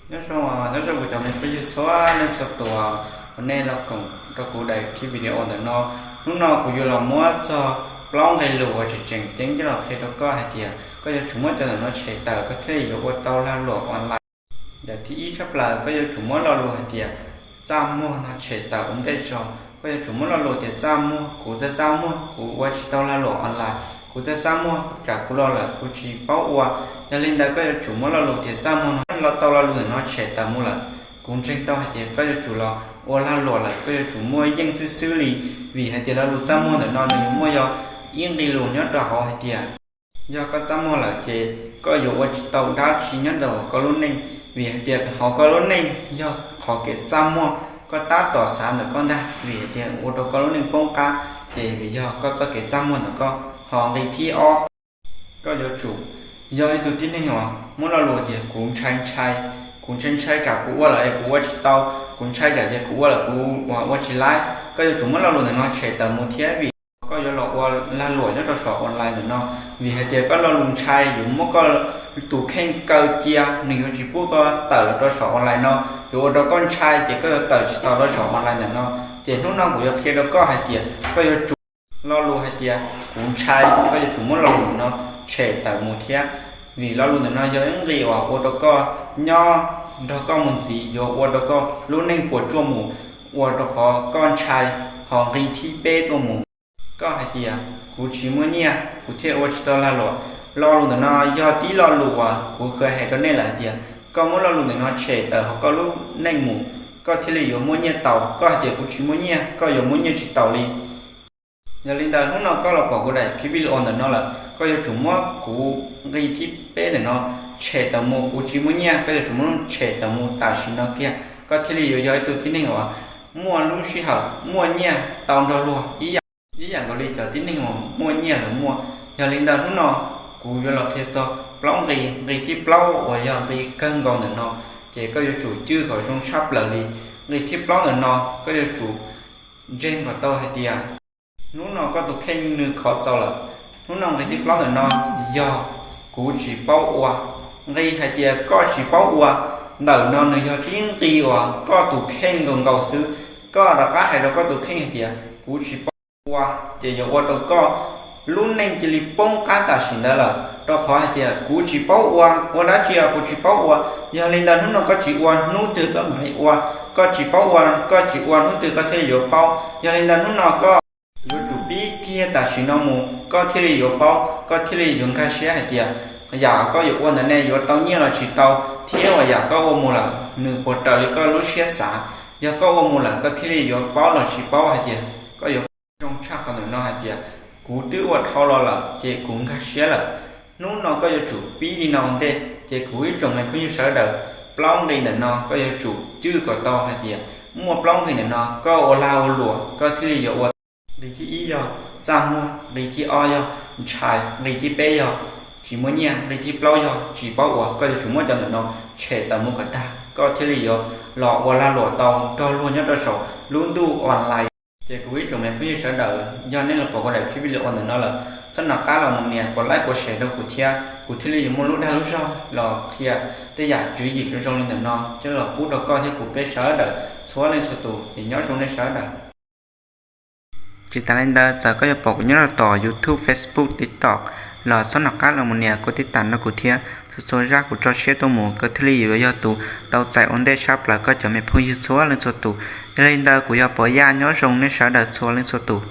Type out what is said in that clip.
Nyob zoo, nyob zoo kuv cov me phooj ywg txhua leej txhua tus uas nej los koom rau kuv daim clip video ntawm no. Hnub no kuv yuav los muab txog plaub nqe lus uas tseem tseem ceeb coj los qhia rau koj hais tias koj yuav tsum muab cov ntawm no tshem tawm koj thiaj li yuav ua tau lag luam online. Yam thib ib tshaj plaws koj yuav tsum muab lo lus hais tias txaj muag no tshem tawm ua ntej tso. Koj yuav tsum muab lo lus tias txaj muag, kuv txaj txaj muag kuv ua tsis tau lag luam online, kuv txaj txaj muag tsam kuv los lawm kuv tsis paub ua. Yog li ntawd koj yuav tsum muab lo lus tias txaj muag no, los tau lo lus ntawm no tshem tawm mus lawm, kuv ntseeg tau hais tias koj yuav tsum los ua lag luam lawm, koj yuav tsum muaj yeej xwb xwb li. Vim hais tias lo lus txaj muag ntawm no nws yuav muaj yog ib nqe lus nyob rau hauv hais tias yog koj txaj muag lawm ces koj yuav ua tsis tau dab tsi nyob rau koj lub neej. Vim hais tias hauv koj lub neej yog qhov kev txaj muag, koj tab tom xav ntawm koj ntag, vim hais tias ua rau koj lub neej poob qab, ces vim yog koj txoj kev txaj muag ntawm koj. Ho nqe thib ob, koj yuav tsum yog ib tug tib neeg uas muab lo lus tias kuv ntshai ntshai, kuv ntshai ntshai tsam kuv ua lawm es kuv ua tsis tau, kuv ntshai tsam ces kuv ua lawm kuv ua tsis laib. Koj yuav tsum muab lo lus ntawm no tshem tawm mus thiab, vim koj yuav los ua lag luam nyob rau saum online ntawm no. Vim hais tias koj lo lus ntshai yuav muab koj tus kheej kaw cia, nws yuav tsis pub koj tawm los rau saum online no, yuav ua rau koj ntshai ces koj yuav tawm tsis tau rau saum online ntawm no. Ces hnub no kuv yuav qhia rau koj hais tias koj yuav tsum, lo lus hais tias kuv ntshai, koj yuav tsum muab lo lus ntawm no tshem tawm mus thiab. Vim lo lus ntawm no yog ib nqe uas ua rau koj nyob nrog koj mus ntxiv, yuav ua rau koj lub neej puas tsuaj mus, ua rau qhov koj ntshai. Ho nqe thib peb tuaj mus, koj hais tias kuv tsis muaj nyiaj kuv thiaj ua tsis tau lag luam. Lo lus ntawm no yog tib lo lus uas kuv khaws hais rau nej lawm hais tias koj muab lo lus ntawm no tshem tawm hauv koj lub neej mus, koj thiaj li yuav muaj nyiaj tau. Koj hais tias kuv tsis muaj nyiaj, koj yuav muaj nyiaj tsis taus li. Yog li ntawd hnub no koj los pom kuv daim clip video ntawm no lawm, koj yuav tsum muab kuv nqe thib peb ntawm no tshem tawm mus, kuv tsis muaj nyiaj, koj yuav tsum muab tshem tawm mus tam sim no kiag, koj thiaj li yuav yog ib tug tib neeg uas muaj lub sij hawm muaj nyiaj tau nrog luag ib yam, ib yam nkaus li cov tib neeg uas muaj nyiaj lawv muaj. Yog li ntawd hnub no kuv yuav los qhia txog plaub nqe. Nqe thib plaub uas yog nqe kawg nkaus ntawm no, ces koj yuav tsum cwj kom zoo tshaj plaws li. Nqe thib plaub ntawm no koj yuav tsum ntseeg kom tau hais tias hnub no koj tus kheej nws khov txaus lawm. Hnub no nqe thib plaub ntawm no yog kuv tsis paub ua. Nqe hais tias koj tsis paub ua ntawm no nws yog tib nqe uas koj tus kheej nkaus nkaus xwb. Koj rov qab hais rau koj tus kheej hais tias kuv tsis paub ua, ces yuav ua rau koj lub neej cia li poob qab tam sim ntawd lawm, rau qhov hais tias kuv tsis paub ua, ua dab tsi los kuv tsis paub ua. Yog li ntawd hnub no koj tsis ua hnub twg koj mam li ua, koj tsis paub ua koj tsis ua hnub twg koj thiaj li yuav paub. Yog li ntawd hnub no koj yuav tsum pib kiag tam sim no mus koj thiaj li yuav paub, koj thiaj li yuav nkag siab hais tias yam koj yuav ua ntawd ne yuav tau nyiaj los tsis tau, thiab uas yam koj ua mus lawm nws puas raws li koj lub siab xav. Yog koj ua mus lawm koj thiaj li yuav paub los tsis paub hais tias koj yuav zoo tshaj qhov ntawm no hais tias kuv twb ua dhau los lawm ces kuv nkag siab lawm. Hnub no koj yuav tsum pib li no ua ntej, ces kuv ib tsoom me phooj ywg sawv daws, plaub nqe ntawm no koj yuav tsum cwj kom tau hais tias muaj plaub nqe ntawm no koj ua lag ua luam koj thiaj li yuav ua. Nqe thib ib yog txaj muag, nqe thib ob yog ntshai, nqe thib peb yog tsis muaj nyiaj, nqe thib plaub yog tsis paub ua. Koj yuav tsum muab cov ntawm no tshem tawm mus kom tag koj thiaj li yuav los ua lag luam tau nrog luag nyob rau saum lub ntuj online. Ces kuv ib tsoom me phooj ywg sawv daws, yog nej los pom kuv daim clip video ntawm no lawm, txhob nco qab los mus nias kuv like kuv share rau kuv thiab, kuv thiaj li yuav muaj lub dag lub zog los qhia tej yam tswv yim zoo zoo li ntawm no coj los pub rau koj thiab kuv peb sawv daws txhua leej txhua tus. Ces nyob zoo nej sawv daws. Tsis tas li ntawd, txawm koj yuav pom kuv nyob rau tom YouTube, Facebook, TikTok los txhob nco qab los mus nias kuv tib tas no kuv thiab. Txhua txhua zaj kuv tso siab tuaj mus koj thiaj li yuav yog tus tau txais ua ntej sab plaws koj cov me phooj ywg txhua leej txhua tus. Yog li ntawd kuv yog Pov Yaj, nyob zoo nej sawv daws txhua leej txhua tus.